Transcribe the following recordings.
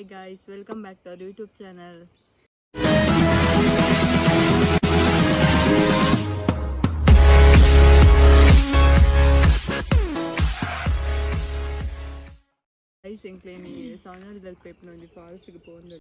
Hey guys, welcome back to our YouTube channel. Guys, ಎಂಕ್ಲೇನಿ ಸೌನರ್ದಲ್ಲಿ paper ಒಂಜಿ ಫಾಲ್ಸ್ಗೆ ಪೋಂದು.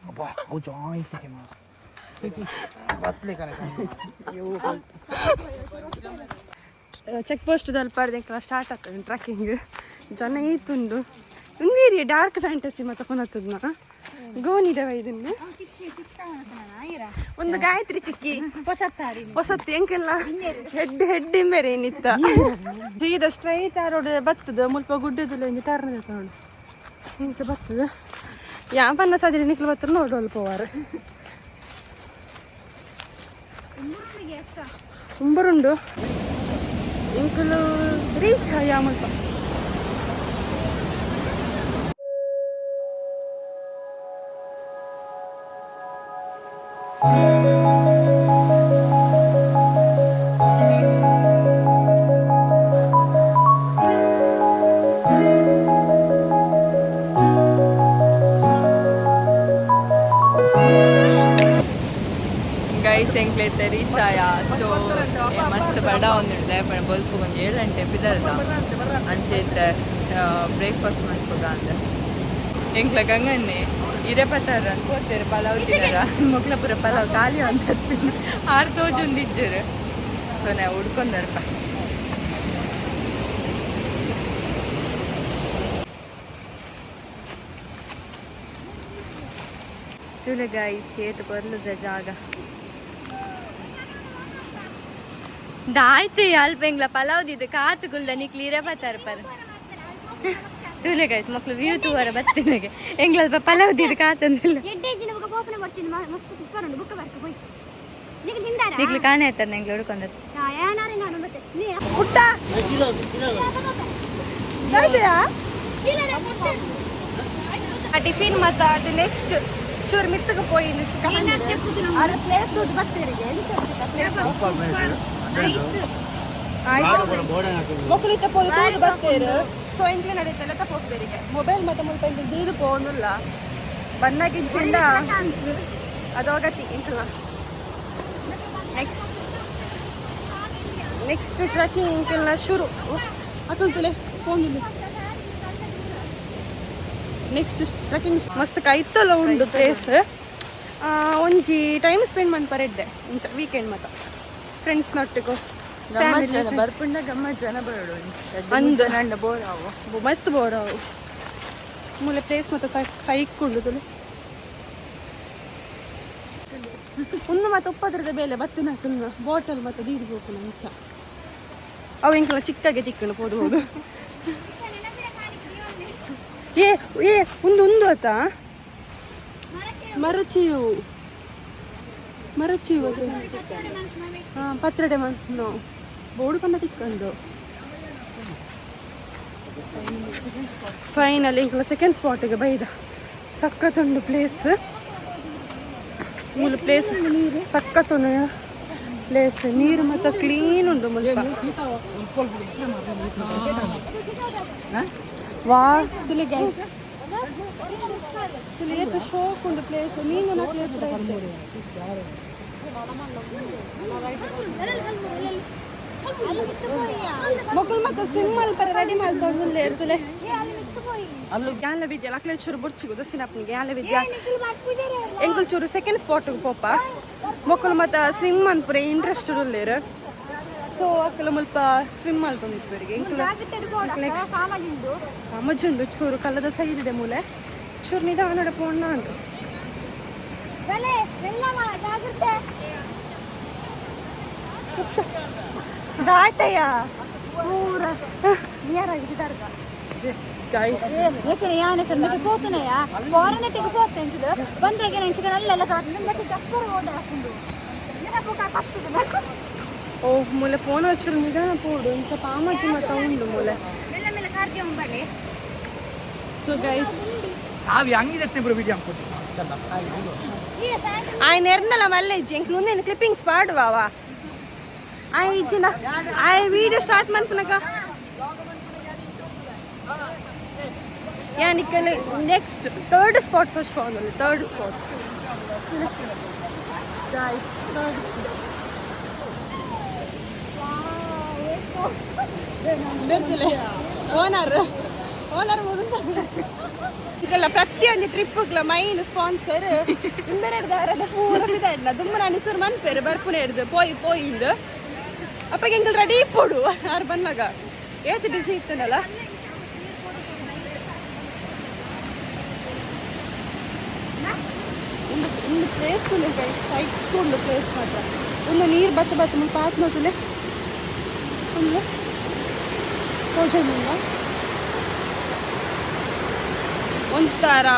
ಅಬ್ಬಾ ಅವು ಜಾಯ್ತಿಗೆ ಬತ್ಲೆ ಕಣೆ. ಚೆಕ್ ಪೋಸ್ಟ್ ದಲ್ಪ ಸ್ಟಾರ್ಟ್ ಆಗ್ತದೆ ಟ್ರೆಕ್ಕಿಂಗ್. ಜನ ಈತುಂಡು ಉಂದೇರಿಯ ಡಾರ್ಕ್ ಫ್ಯಾಂಟಸಿ ಮತ್ತೆ ಪುನತದ್ನ ಗೋನಿಡವ ಇದನ್ನ ಒಂದು ಗಾಯತ್ರಿ ಚಿಕ್ಕಿ ಹೊಸತ್ತು ಎಂಕೆಲ್ಲ ಹೆಡ್ ಹೆಡ್ ಇಂಬೇರೆ ಏನಿತ್ತ ಸೀದಾ ಸ್ಟ್ರೈಟ್ ಆ ರೋಡ್ ಬತ್ತದ ಮುಲ್ಪ ಗುಡ್ಡದಲ್ಲ ಹಿಂಗೆ ತರ್ನದ ತಗೊಂಡು ಇಂಚ ಬತ್ತದ ಯಾ ಪನ್ನ ಸಾದಿರಿ ನಿಕ್ಲು ಬತ್ತರ ನೋಡು ಅಲ್ಪ ಪೋವಾರು ಉಂಬರುಂಡು ಇಂಕುಲು ರೀಚ್ ಆಯ ಮುಲ್ಪ. ಗೈಸ್, ಎಂಕ್ಲೈತೆ ರೀಚ್ ಆಯ. ಸೊ ಮಸ್ತ್ ಬಡ ಒಂದುಂಡು ಪಂಡ ಬೊಲ್ಪು ಒಂಜಿ 7 ಗಂಟೆ ಪಿದರ್ದ ಅಂಚೆ ಬ್ರೇಕ್ಫಾಸ್ಟ್ ಮನ್ಪುಗ ಅಂದ. ಎಂಕ್ಲ ಗಂಗನ್ನೆ ಇರೆ ಪತ್ತಾರ ಅಂತ ಪೋತೇರು ಪಲಾವ್ ತಿನ್ನರ. ಮೊಕ್ಲ ಪೂರ ಪಲಾವ್ ಖಾಲಿ ಅಂತ ಆರು ತೋಜೊಂದಿಜ್ಜರು. ಸೊ ನಾವು ಹುಡ್ಕೊಂಡಾರಪ್ಪ. ತುಲೆ ಗಾಯ್ಸ್, ಏತು ಪೊರ್ಲುದ ಜಾಗ. ದಾಯ್ತು ಅಲ್ಪ ಎಂಗ್ಲ ಪಲಾವ್ದಿದ್ದು ಕಾತು ಗುಲ್ದ ನಿಕ್ಲಿ ಇರೆ ಬತ್ತಾರ ಪರ್. ತುಲೆ ಗೈಸ್, ಮಕ್ಳು ವ್ಯೂ ತೂವರ ಬತ್ತಿನಗೆ ಎಂಗ್ಲ ಅಲ್ಪ ಪಲಾವ್ದಿದ್ದು ಕಾತಂದಿಲ್ಲ. ಎಡ್ಡೆ ನಮಗೆ ಪೋಪನ ಬರ್ತೀನಿ, ಮಸ್ತ್ ಸೂಪರ್ ಉಂಟು. ಬುಕ್ ಬರ್ಕ ಹೋಯ್ ನಿಗೆ ತಿಂದಾರ. ನಿಕ್ಲು ಕಾಣೆ ಆಯ್ತಾರ ಎಂಗ್ಲ ಹುಡ್ಕೊಂಡ. ಏನಾರೆ ನಾನು ಮತ್ತೆ ನೀ ಪುಟ್ಟ. ಟಿಫಿನ್ ಮತ್ತು ಅದು ನೆಕ್ಸ್ಟ್ ಚೂರು ಮಿತ್ತಗೆ ಪೋಯಿ ಚಿಕ್ಕ ಪ್ಲೇಸ್ ತೂದು ಬತ್ತೀರಿಗೆ. ಆಯ್ತು, ಮೊಕ್ಕಲಿತ್ತ ಪೋಯಿ ತೂದು ಬತ್ತೇರು. ಸೊ ಎಂಕ್ಲೆ ನಡೀತಲ್ಲ ಹೋಗ್ಬೇರಿಗೆ ಮೊಬೈಲ್ ಮತ್ತೆ ಮುಲ್ಪ ಎಂಕ್ಲೆ ದೀದು ಪೋನುಲ್ಲ ಬನ್ನಾಗಿಂಚಿಂದ ಅದೋಗತಿ ಎಂಕಲ್ನ. ನೆಕ್ಸ್ಟ್ ನೆಕ್ಸ್ಟ್ ಟ್ರೆಕ್ಕಿಂಗ್ ಎಂಕಲ್ನ ಶುರು. ಅಕುಲ್ತಲೆ ಫೋನ್. ನೆಕ್ಸ್ಟ್ ಟ್ರೆಕ್ಕಿಂಗ್ ಮಸ್ತ್ ಕೈತಲ ಉಂಡು ಪ್ಲೇಸ್. ಒಂಜಿ ಟೈಮ್ ಸ್ಪೆಂಡ್ ಮನ್ಪರೆ ಇದ್ದೆ ಇಂಚ ವೀಕೆಂಡ್ ಮತ್ತೆ ಫ್ರೆಂಡ್ಸ್ ನೊಟ್ಟಿಗೂ. ಗಮ್ಮತ್ ಜನ ಬರ್ಪುಂಡ, ಗಮ್ಮತ್ ಜನ ಬರೋಡು. ಅಂದ್. ಅಂದ ಬೋರ್ ಆವು. ಮಸ್ತ್ ಬೋರ್ ಅವು. ಮೂಲೆ ಪ್ಲೇಸ್ ಮತ್ತೆ ಸೈಕ್ ಉಂಡು. ಉಂದು ಮತ್ತೆ ಉಪ್ಪದ್ರದ ಬೇಲೆ ಬತ್ತಿನ ಬಾಟಲ್ ಮತ್ತೆ ದೀದ್ ಬೋಪುನ ಅಂಚ. ಅವು ಎಂಕಲ ಚಿಕ್ಕಾಗೆ ತಿಕ್ಕಣ ಪೋದು ಹೋದು. ಏ ಏ, ಉಂದು ಉಂದು ಆತ ಮರಚಿಯು ಮರಚಿಯು ಅದು. ಹಾ, ಪತ್ರಡೆ ಮನ್ಪುನು ಬೋರ್ಡು ಪನ್ನ ತಿಕ್ಕಂದು. ಫೈನಲ್ ಎಂಕಲ ಸೆಕೆಂಡ್ ಸ್ಪಾಟಿಗೆ ಬೈದ. ಸಖತ್ತುಂಡು ಪ್ಲೇಸ್ ಮೂಲ. ಪ್ಲೇಸ್ ಸಖತ್ತುಂಡು ಪ್ಲೇಸ್. ನೀರು ಮತ್ತೆ ಕ್ಲೀನ್ ಉಂಟು ಮುಲ್ಪ. ವಾ ತುಲೆ ಗೈಸ್, ತುಲೆ ಏತ್ ಶೋಕ್ ಉಂಡು ಪ್ಲೇಸ್. ನೀನು ನಕ್ಲೆ. ಮೊಕಲ್ ಮತ್ತೆ ಸ್ವಿಮ್ ಮಲ್ಪರೆ ರೆಡಿ ಮಲ್ತೊಂದುಲ್ಲೆ ತುಲೆ. ಯಾನ್ಲ ವಿದ್ಯಾ ಅಕ್ಲೆ ಚೂರು ಬುರ್ಚಿಗು ದಸಿನಪ್ಪನಿಗೆ ಯಾನ್ಲ ವಿದ್ಯಾ. ಎಂಕುಲ್ ಚೂರು ಸೆಕೆಂಡ್ ಸ್ಪಾಟ್ಗೆ ಪೋಪ. ಮೊಕ್ಕಲು ಮತ್ತೆ ಸ್ವಿಮ್ ಮನ್ಪುರೆ ಇಂಟ್ರೆಸ್ಟ್ ಉಲ್ಲೇರು. ಸೊ ಅಕ್ಕಲ ಮುಲ್ಪ ಸ್ವಿಮ್ ಮಲ್ತೊಂದಿಪ್ಪರಿಗೆ. ಎಂಕುಲ ನೆಕ್ಸ್ಟ್ ಮಜ್ಜುಂಡು ಚೂರು ಕಲ್ಲದ ಸೈಡ್ ಇದೆ ಮೂಲೆ. ಚೂರು ನಿಧಾನ ಪೋಣ ಉಂಟು. ಬಲೆ ಮೆಲ್ಲವ ಜಾಗ್ರತೆ. ದಾಟಯ್ಯ. ಪೂರ ನಿಯರ್ ಆಗಿದ್ದಾರೆ. ಗೈಸ್. ಏಕೆ ಯಾನ ಕಣ್ಣಕ್ಕೆ ಪೋತನೆಯ ಫಾರಿನ್ ಪೋತೆ ಅಂಚಿದ ಬಂದಾಗ ನಂಚಿಗೆ ನಲ್ಲೆಲ್ಲ ಕಾತು ನಂಗೆ ಚಪ್ಪರ ಓಡ ಹಾಕೊಂಡು ನೆನಪು ಕತ್ತದ. ಓ ಮೂಲೆ ಪೋನ ಚೂರು ನಿಧಾನ ಪೋಡು. ಒಂದ್ ಸ್ವಲ್ಪ ಆಮಜಿ ಮತ್ತ ಉಂಡು ಮೂಲೆ. ಮೆಲ್ಲ ಮೆಲ್ಲ ಕಾರ್ಗೆ ಬಲೆ. ಸೊ ಗೈಸ್ ಸಾವಿ ಅಂಗಿದತ್ತೆ ಪೂರ ವಿಡಿಯೋ ಅನ್ಕೊತಿ ಆಯ್ನ ಎರ್ನಲ ಮಲ್ಲೆಜ್ಜಿ ಎಂಕ್ಲು ಉಂದೇನು ಕ್ಲಿಪ್ಪಿಂಗ್ಸ್ ಪಾಡುವವ ಆಯ್ ಇಜ್ಜಿನ ಆಯ್ ವಿಡಿಯೋ ಸ್ಟಾರ್ಟ್ ಮನ್ಪುನಗ ಯಾನಿಕ್ಕಲ್ಲಿ ನೆಕ್ಸ್ಟ್ ಥರ್ಡ್ ಸ್ಪಾಟ್ ಫಸ್ಟ್ ಫೋನಲ್ಲಿ third spot guys, third spot ಬೆರ್ದಿಲೆ owner owner ಈಗೆಲ್ಲ ಪ್ರತಿಯೊಂದು ಟ್ರಿಪ್ಗ್ಲ ಮೈನ್ ಸ್ಪಾನ್ಸರ್ ಇಂಬೆರೆಡ್ದಾರದ ಪೂರ ಪಿದಾಯಿಡ್ನ ದುಮ್ಮನ ಅನಿಸೂರು ಮನ್ಪೇರು ಬರ್ಪುನೆ ಹಿಡ್ದು ಪೋಯಿ ಪೋಯಿಂದು ಅಪ್ಪಗೆ ಎಂಕಲ್ ರೆಡಿ ಪೋಡು ಯಾರು ಬಂದಾಗ ಏತ್ ಬಿಸಿ ಇತ್ತನಲ್ಲ. ಒಂದು ಒಂದು ಪ್ಲೇಸ್ ತುಲೆ ಗೈಸ್, ಸೈಕ್ ಒಂದು ಪ್ಲೇಸ್ ಮಾತ್ರ. ಒಂದು ನೀರು ಬತ್ತ ಬತ್ತ ಮುಲ್ಪ ಆತ್ನ ತುಲೆ ಫುಲ್ ತೋಜೊಂದುಂಡ. ಒಂಥರ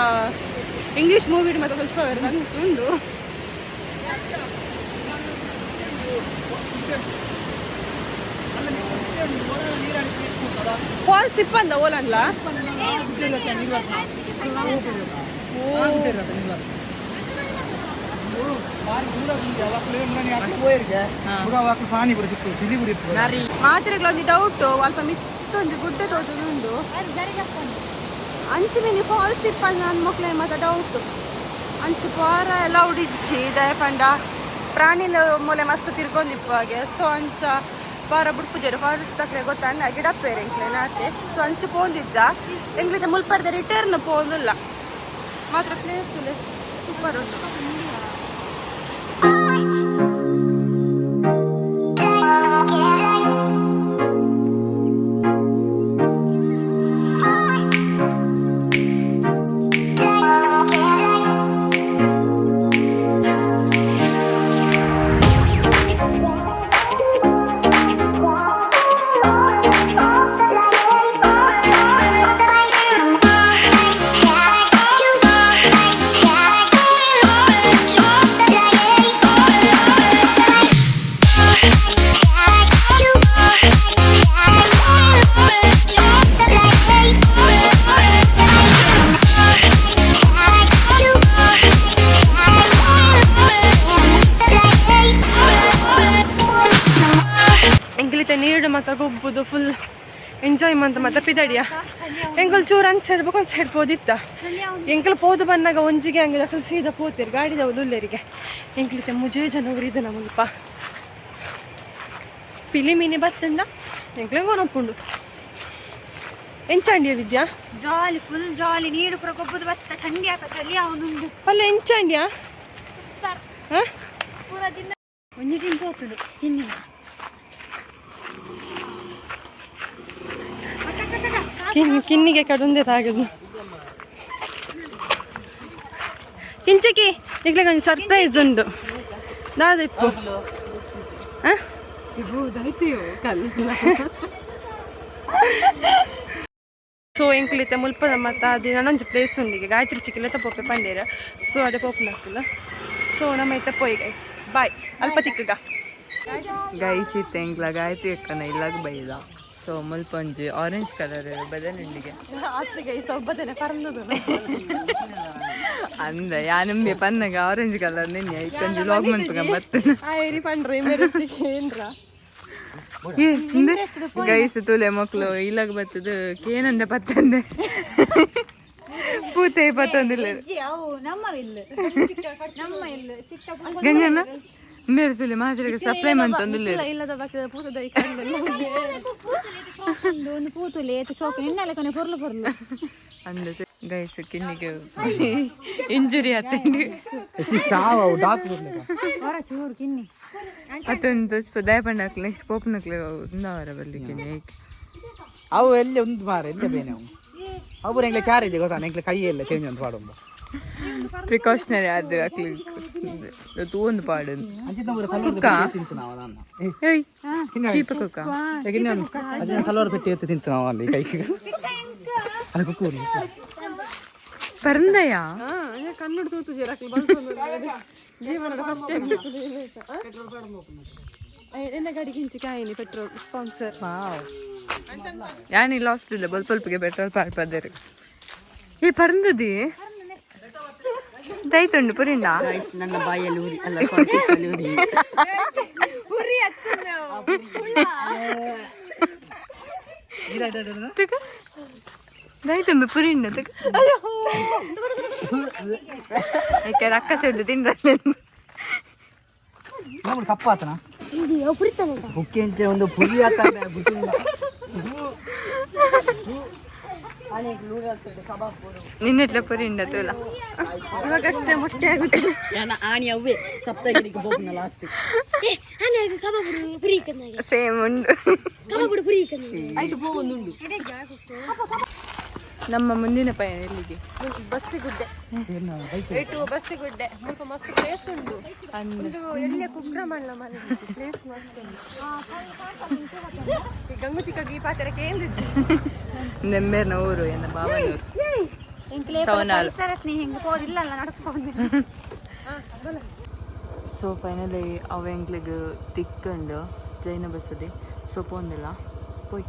ಇಂಗ್ಲೀಷ್ ಮೂವಿ ಮತ್ತೆ ಸ್ವಲ್ಪ ಅಂಚ ಉಂಡು. ಫಾಲ್ಸ್ ಇಪ್ಪಂದ ಓಲನ್ಲ. ಮಾತ್ರೆಗಳೊಂದು ಡೌಟ್ ಅಲ್ಪ ಮಿತ್ತೊಂದು ಗುಡ್ಡೆ ತೋಟದ ಉಂಡು. ಅಂಚು ಮಿನಿ ಫಾಲ್ಸ್ ಇಪ್ಪಂದ ನನ್ನ ಮಕ್ಳೆ ಮತ್ತೆ ಡೌಟ್. ಅಂಚು ಪಾರ ಎಲ್ಲ ಉಡಿಜ್ಜಿ ದಯಪಂಡ ಪ್ರಾಣಿಲ ಮೂಲೆ ಮಸ್ತ್ ತಿರ್ಗೊಂದಿಪ್ಪ ಹಾಗೆ. ಸೊ ಅಂಚ ಪಾರ ಬುಡ್ಪುಜೆರು ಫಾರೆಸ್ಟ್ ತಕ್ಲೆ ಗೊತ್ತಣ್ಣ ಗಿಡಪ್ಪೇರು ಎಂಕ್ಲೆ ನಾತೆ. ಸೊ ಅಂಚು ಪೋಂದಿಜ್ಜ ಎಂಗ್ಲಿದ ಮುಲ್ಪರ್ದ ರಿಟರ್ನ್ ಪೋಂದಿಲ್ಲ. ಮಾತ್ರ ಪ್ಲೇಸ್ ಸೂಪರ್ ಉಂಟು. ಎಂಕ್ಲಿತ ನೀರು ಮತ್ತ ಗೊಬ್ಬುದು ಫುಲ್ ಎಂಜಾಯ್ ಮಂತ ಮತ್ತೆ ಪಿದಡಿಯ ಎಂಕಲ್ ಚೂರು ಅಂಚ ಸೈಡ್ ಒಂದು ಸೈಡ್ ಪೋದಿತ್ತ. ಎಂಕಲ್ ಪೋದು ಬಂದಾಗ ಒಂಜಿಗೆ ಹಂಗೆ ಅಸಲು ಸೀದಾ ಪೋತೀರಿ ಗಾಡಿದ ಉಲ್ಲೇರಿಗೆ. ಎಂಕ್ಲಿತ ಮುಜೇ ಜನ ಊರಿದ ನಮಲ್ಪ ಪಿಲಿ ಮೀನಿ ಬತ್ತಂಡ ಎಂಕ್ಲೆಂಗೋ ಗೊನಪುಂಡು. ಎಂಚಾಂಡಿಯ ವಿದ್ಯಾ ಜಾಲಿ ಫುಲ್ ಜಾಲಿ ನೀರು ಪೂರ ಗೊಬ್ಬುದು ಬತ್ತ ಥಂಡಿ ಆತ ಚಳಿ ಅವನುಂಡು. ಪಲ್ಲ ಎಂಚಾಂಡಿಯ? ಹಾಂ ಪೂರ ದಿನ ಒಂಜಿ ದಿನ ಪೋತುಂಡು ಹಿಂದಿನ. ಕಿನ್ನಿಗೆ ಕಡುಂದೆ ತಾಗದು ಕಿಂಚಕಿ ಇಗ್ಲಿಗೆ ಒಂದು ಸರ್ಪ್ರೈಸ್ ಉಂಡು ದಾದ ಇಪ್ಪು. ಹಾಂ ಸೊ ಎಂಕ್ಲಿತ್ತೆ ಮುಲ್ಪದ ಮತ್ತ ಅದು ನನೊಂಜಿ ಪ್ಲೇಸ್ ಉಂಡಿಗೆ ಗಾಯತ್ರಿ ಚಿಕ್ಕಿಲತ್ತ ಪೋಪೆ ಪಂಡೇರ. ಸೊ ಅದೇ ಪೋಪುನಕ್ಕಲ್ಲ. ಸೊ ನಮ್ಮ ಇತ್ತ ಪೋಯಿ ಗೈಸ್, ಬಾಯ್ ಅಲ್ಪ ತಿಕ್ಕಗ. ಗೈಸ್ ಇತ್ತೆ ಎಂಕ್ಲ ಗಾಯತ್ರಿ ಅಕ್ಕನ ಇಲ್ಲಾಗ ಬೈದ. ಸೊ ಮುಲ್ಪ ಒಂಜಿ ಆರೆಂಜ್ ಕಲರ್ ಬದನುಂಡಿಗೆ ಅತ್ತೆ ಗೈಸ್ ಒಬ್ಬದನೆ ಪರಂದದು. ಅಂದ ಯಾನಂಬೆ ಪನ್ನಗ ಆರೆಂಜ್ ಕಲರ್ ನಿನ್ನೆ ಇತ್ತೊಂಜಿ ವ್ಲಾಗ್ ಮನ್ಪುಗ ಬತ್ತನ. ಆಯ್ರಿ ಪಂಡ್ರೆ ಮೆರುತ್ತಿಗೆ ಏನ್ರ. ಗೈಸ್ ತುಲೆ ಮಕ್ಳು ಇಲ್ಲಾಗ ಬತ್ತದ ಕೇನಂದ ಪತ್ತಂದೆ ಪೂತೆ ಪತ್ತೊಂದಿಲ್ಲ. ಅವು ನಮ್ಮ ಇಲ್ಲು ನಮ್ಮ ಇಲ್ಲು ಚಿಕ್ಕ. ಗಂಗಣ್ಣ ಮೇರೆ ತುಲೆ ಮಾತ್ರೆಗೆ ಸಪ್ಲೈ ಮಂತೊಂದಿಲ್ಲ. ಇಲ್ಲದ ಬಾಕಿ ಪೂತದ ಶೋಕುಂಡು ಒಂದು ಪೂತುಲೆ ಏತು ಶೋಕು ನಿನ್ನೆಲ್ಲ ಕೊನೆ ಪೊರ್ಲು ಪೊರ್ಲು. ಅಂದ ಗೈಸ್ ಕಿನ್ನಿಗೆ ಇಂಜುರಿ ಆತಂಡಿ. ಸಾವು ಡಾಕ್ ಹೊರ ಚೂರು ಕಿನ್ನಿ. ಅತ್ತೊಂದು ದಯಪಂಡ ಹಾಕ್ಲೆ ನೆಕ್ಸ್ಟ್ ಪೋಪ್ನಕ್ಲೆ ಉಂದವರ ಬಲ್ಲಿ ಕಿನ್ನಿ. ಅವು ಎಲ್ಲಿ ಒಂದು ಮಾರ ಎಲ್ಲಿ ಬೇನೆ ಅವು ಅವು ಎಂಗ್ಲೆ ಕ್ಯಾರೇಜ್ ಗೊತ್ತಾ ಎಂಗ್ಲೆ ಕೈಯೆಲ್ಲ ಚೇಂಜ್ ಅಂತ ಪಾಡುಂಬ. ಪ್ರಿಕಾಷನರಿ ಅದು ಅಕ್ಲಿ ತೂಂದು ಪಾಡು. ಅಂಚಿನ ಊರ ಕಲ್ಲೂರು ತಿಂತು ನಾವು ಅದನ್ನ. ಏಯ್ ಚೀಪ ಕುಕ್ಕ. ಅದನ್ನ ಕಲ್ಲೂರು ಪೆಟ್ಟಿ ಎತ್ತು ತಿಂತು ನಾವು ಅಲ್ಲಿ ಕೈಗೆ ಅದು ಕುಕ್ಕೂರು. ಪರಂದಯ್ಯ ಕನ್ನಡ ತೂತು ಜೀರಾಕ್ಲಿ ಜೀವನದ ಫಸ್ಟ್ ಟೈಮ್ ಎನ್ನ ಗಾಡಿಗೆ ಹಿಂಚಿಕೆ ಆಯ್ನಿ ಪೆಟ್ರೋಲ್ ಸ್ಪಾನ್ಸರ್. ಯಾನಿ ಲಾಸ್ಟ್ ಇಲ್ಲ ಬಲ್ಪ ಸ್ವಲ್ಪಗೆ ಪೆಟ್ರೋಲ್ ಪಾಡ್ಪದೇರು. ಈ ಪರಂದದಿ ದೈತುಂಡು ಪುರಿಂಡ. ನನ್ನ ಬಾಯಲ್ಲಿ ಉರಿ ಅಲ್ಲ, sorry, ಕಿಚ್ಚಲ್ಲಿ ಉರಿ. ಉರಿ. ದೈತುಂಡು ಪುರಿಂಡ ತುಕ. ಐತೆ ರಕ್ಕಸ ಉಂಟು ತಿಂದ್ರ. ನಮ್ಮ ಕಪ್ಪ ಆತನ ಬುಕ್ಕೆ ಅಂತ ಒಂದು ಪುರಿ ಆತ. ನಿನ್ನೆಟ್ಲ ಪುರಿಂಡ ತೂಲ. ಇವಾಗಷ್ಟೇ ಮೊಟ್ಟೆ ಆಗುತ್ತೆ. ನಾನು ಆಣಿ ಅವ್ವೆ ಸಪ್ತಗಿರಿಗೆ ಹೋಗ್ನ ಲಾಸ್ಟ್. ಸೇಮ್ ಉಂಟು. ಐಟು ಹೋಗೊಂದುಂಡು. ನಮ್ಮ ಮುಂದಿನ ಪಯಣ ಎಲ್ಲಿಗೆ? ಬಸ್ತಿ ಗುಡ್ಡೆ ಏಟು, ಬಸ್ತಿ ಗುಡ್ಡೆ ಮುಲ್ಪ ಮಸ್ತ್ ಪ್ಲೇಸ್ ಉಂಡು. ಒಂದು ಎಲ್ಲೇ ಕುಗ್ರಮಣ್ಣ ಮನೆ ಪ್ಲೇಸ್ ಮಸ್ತ್ ಉಂಡು. ಈ ಗಂಗು ಚಿಕ್ಕಗೆ ಈ ಪಾತ್ರೆ ಕೇಂದ್ರಿಜ್ಜಿ. ನೆಮ್ಮೇರ್ನ ಊರು ಎನ್ನ ಬಾವನೂರು. ಎಂಕ್ಲೆ ಸವನಾಲ್. ಪರಿಸರ ಸ್ನೇಹ ಹಿಂಗೆ ಪೋರಿಲ್ಲಲ್ಲ ನಡ್ಕೊಂಡು. ಸೊ ಫೈನಲಿ ಅವ ಎಂಕ್ಲೆಗ್ ತಿಕ್ಕಂಡು ಜೈನ ಬಸ್ಸದೆ. ಸೊ ಪೋಂದಿಲ್ಲ ಪೋಯ್.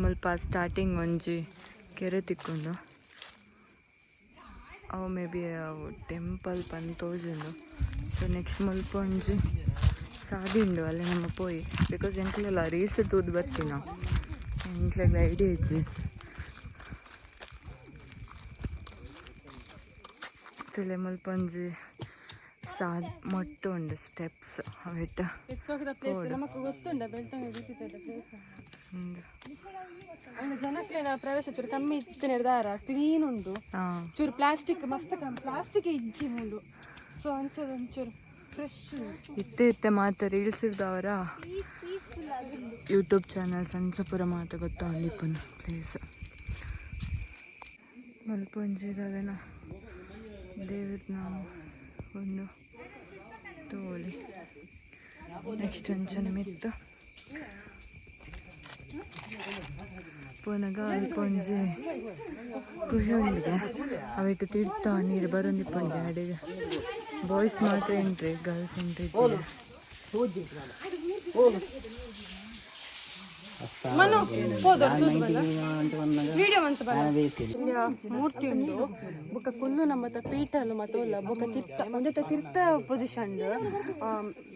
ಮುಲ್ಪ ಸ್ಟಾರ್ಟಿಂಗ್ ಒಂಜಿ ಕೆರೆ ತಿಕ್ಕೊಂಡು. ಅವು ಮೇ ಬಿ ಅವು ಟೆಂಪಲ್ ಪಂದ್ ತೋಜುಂಡು. ಸೊ ನೆಕ್ಸ್ಟ್ ಮುಲ್ಪ ಒಂಜಿ ಸಾದಿ ಉಂಡು, ಅಲ್ಲಿ ನಮ್ಮ ಪೋಯಿ. Because ಎಂಕ್ಲೆಲ್ಲ ರೀಲ್ಸ್ ತೂದು ಬರ್ತೀನ, ಎಂಕ್ಲೆಗ್ ಐಡಿಯಾ ಇಜ್ಜಿ. ತಲೆ ಮುಲ್ಪ ಒಂಜಿ ಸಾದ್ ಮೊಟ್ಟು ಉಂಡು, ಸ್ಟೆಪ್ಸ್ ಅವೆಟ್ಟ. ಪ್ಲೇಸ್ ನಮಕ್ ಗೊತ್ತುಂಡ, ಬೆಳ್ತಂಗಡಿ ಪ್ಲೇಸ್. ಉಂಡು. ಅಂದ್ರೆ ಜನಕ್ಲೆನ ಪ್ರವೇಶ ಚೂರು ಕಮ್ಮಿ ಇತ್ತು ದಾರ, ಕ್ಲೀನ್ ಉಂಡು. ಚೂರು ಪ್ಲಾಸ್ಟಿಕ್ ಮಸ್ತ್ ಕಮ್ಮಿ, ಪ್ಲಾಸ್ಟಿಕ್ ಇಜ್ಜಿ ಉಂಡು. ಸೊ ಅಂಚದ ಒಂಚೂರು ಫ್ರೆಶ್ ಉಂಡು. ಇತ್ತೆ ಇತ್ತೆ ಮಾತ ರೀಲ್ಸ್ ಇರ್ದವರ ಯೂಟ್ಯೂಬ್ ಚಾನಲ್ ಸಂಚಪುರ ಮಾತ ಗೊತ್ತಾಂದಿಪ್ಪುನ ಪ್ಲೇಸ್. ಮುಲ್ಪ ಒಂಜಿ ದಾದನ ದೇವ್ರ ಒಂದು ತೋಲಿ. ನೆಕ್ಸ್ಟ್ ಅಂಚನೆ ಮಿತ್ತು ಪೋನಗ ಅಲ್ಪ ಒಂಜಿ ಗುಹೆ ಉಂಡಿಗೆ. ಅವೆಟ್ ತಿರ್ತ ನೀರು ಬರೊಂದಿಪ್ಪುಂಡು. ಅಡೆಗೆ ಬಾಯ್ಸ್ ಮಾತ್ರ entry, girls entry. Manu video ಅಂತ ಮೂರ್ತಿ ಉಂಡು. ಬೊಕ್ಕ ಕುಲ್ಲು ನಮ್ಮತ ಪೀಠಲು ಮತ ಉಲ್ಲ. ಬೊಕ್ಕ ತಿರ್ತ ಒಂದೆತ ತಿರ್ತ ಪೊಸಿಷನ್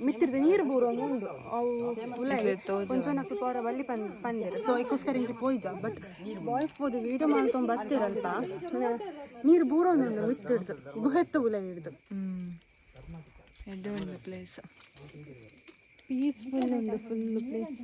ಮಿತ್ತಿರ್ದ ನೀರು ಬೂರೊಂದು ಉಂಡು. ಅವು ಉಲಾಯಿ ಒಂಜೊನಕ್ಲು ಪೋರ ಬಳ್ಳಿ ಪನ್ ಪಂದೆರ್. ಸೊ ಐಕೋಸ್ಕರ ಇಂಗೆ ಪೋಯ್ಜ. ಬಟ್ ಬಾಯ್ಸ್ ಪೋದು ವೀಡಿಯೋ ಮಲ್ತೊಂದು ಬತ್ತಿರಲ್ಪ, ನೀರು ಬೂರೊಂದುಂಡು ಮಿತ್ತಿಡ್ದು ಗುಹೆತ್ತ ಉಲಾಯಿ ಹಿಡ್ದು. ಎಡ್ಡೆ ಉಂಡು ಪ್ಲೇಸ್. ಪೀಸ್ಫುಲ್ ಉಂಡು ಫುಲ್ ಪ್ಲೇಸ್.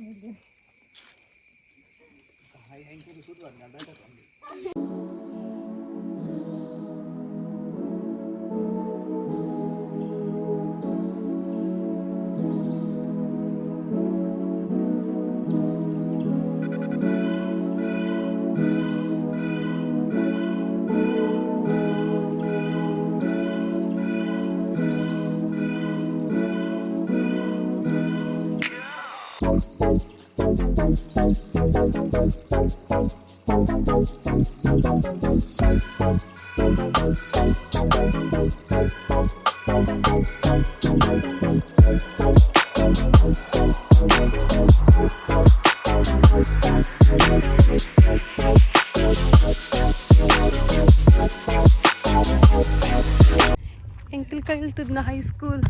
ಎಂಕಲ್ ಕಲ್ತದ್ನ ಹೈಸ್ಕೂಲ್,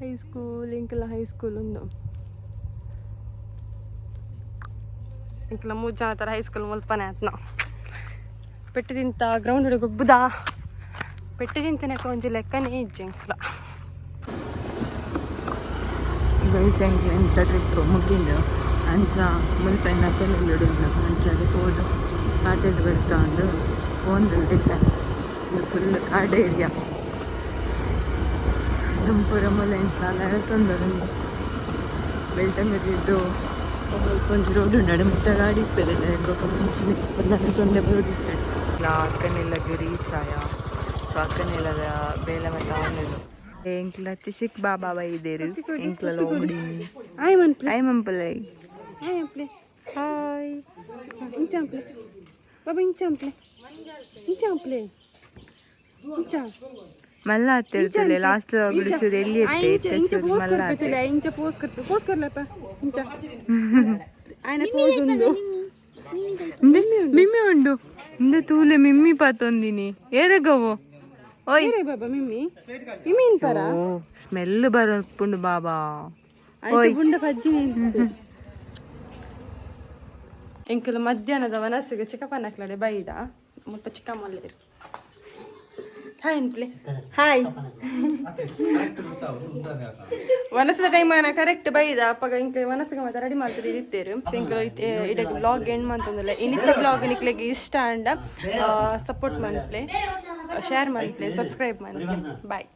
ಹೈಸ್ಕೂಲ್ ಎಂಕಲ್ನ ಹೈಸ್ಕೂಲ್ ಒಂದು. ಎಂಕಲ್ನ ಮೂರು ಜನ ಥರ ಹೈಸ್ಕೂಲ್ ಮುಲ್ಪನೆ ಆತ್ನ. ಪೆಟ್ಟು ತಿಂತ ಗ್ರೌಂಡ್ ಗೊಬ್ಬುದ, ಪೆಟ್ಟು ತಿಂತನಕ ಒಂಜಿ ಲೆಕ್ಕನೇ ಇಜ್ಜಿ ಎಂಕಲ. ಗೈಸ್, ಎಂಕ್ಲ ಎಂತ ಟ್ರಿಪ್ ಮುಗಿಂದು. ಅಂಚ ಮುಲ್ಪ ಎನ್ನ ಅಂಚ ಅದಕ್ಕೆ ಹೋದು ಪಾತೆರ್ದು ಬರ್ತಾ ಒಂದು ಫೋನ್ ಇತ್ತೆ. ಒಂದು ಫುಲ್ ಕಾಡು ಏರಿಯಾ ದುಂಪುರ ಮೂಲ ಎಂಚ ತೊಂದರೆ. ಬೆಳ್ತಂಗಡಿದ್ದು ಒಂಜಿ ರೋಡ್ ಉಂಡು, ಮುಟ್ಟ ಗಾಡಿ ಇಪ್ಪೆದೆ. ಬೊಕ ಮುಂಚೆ ಮಿತ್ತು ಪಂಡ ತೊಂದರೆ ರೋಡ್ ಇತ್ತು. ಅಕ್ಕನೆಲ್ಲಗೆ ರೀಚ್ ಆಯ. ಸೊ ಅಕ್ಕನೆಲ್ಲದ ಬೇಲೆ ಮತ್ತೆ ಆಮೇಲೆ ಎಂಕ್ಲ ತಿಸಿಕ್ ಬಾಬಾ ಬೈದೇರು ಎಂಕ್ಲ ಲೋಂಗಡಿ. ಆಯ್ ಮನ್ಪ್ಲೆ. I ಮಂಪಲೈ. I ಅಂಪ್ಲೆ, hi. ಇಂಚ ಅಂಪ್ಲೆ ಬಾಬಾ, ಇಂಚ ಅಂಪ್ಲೆ, ಇಂಚ ಅಂಪ್ಲೆ. ಇಂಚ. ಮಲ್ಲ ಆತಿರ್ತದೆ ಲಾಸ್ಟ್ ಬಿಡಿಸೋದು ಎಲ್ಲಿ ಆ ಇತ್ತೆ. ಇಂಚ ಇಂಚ ಇತ್ತೆ ಪೋಸ್ ಮಲ್ಲ. ಕೊರ್ಪೆತುಲೆ, ಇಂಚ ಪೋಸ್ ಕೊರ್ಪೆ, ಪೋಸ್ ಕೊರ್ಲಪ್ಪ ಇಂಚ. ಆಯ್ನ ಪೋಸ್ ಉಂದು. ಇಂದೆ ಮಿಮ್ಮಿ ಉಂಡು, ಇಂದೆ ತೂಲೆ, ಮಿಮ್ಮಿ ಪಾತೊಂದಿನಿ ಏರಗವು ಓಯ್. ಏರೆ ಬಾಬಾ, ಮಿಮ್ಮಿ ಮಿಮ್ಮಿ ಇನ್ ಪರ. ಸ್ಮೆಲ್ ಬರಪುಂಡು ಬಾಬಾ. ಆಯ್ತು, ಗುಂಡ ಪಜ್ಜಿ. ಎಂಕುಲು ಮಧ್ಯಾಹ್ನದ ವನಸ್ಸಿಗೆ ಚಿಕ್ಕಪ್ಪನಕ್ಲಡೆ ಬೈದ. ಮುಲ್ಪ ಚಿಕ್ಕ ಮಲ್ಲೇರು. ಹಾಯ್ ಅನ್ಪ್ಲೆ, ಹಾಯ್. ವನಸದ ಟೈಮ್ ಕರೆಕ್ಟ್ ಬೈದ. ಅಪ್ಪಗ ಇಂಕ ವನಸ್ಸಿಗೆ ಮತ್ತೆ ರೆಡಿ ಮಾಡ್ತದೆ ಇತ್ತೇರು. ಎಂಕುಲು ಇಡಕ್ಕೆ ಬ್ಲಾಗ್ ಎಂಡ್ ಮಂತೊಂದಿಲ್ಲ. ಇನ್ನಿತ್ತ ಬ್ಲಾಗ್ ನಿಕ್ಲೆಗೆ ಇಷ್ಟ ಅಂಡ ಸಪೋರ್ಟ್ ಮನ್ಪ್ಲೆ, ಶೇರ್ ಮನ್ಪ್ಲೆ, ಸಬ್ಸ್ಕ್ರೈಬ್ ಮನ್ಪ್ಲೆ. ಬಾಯ್.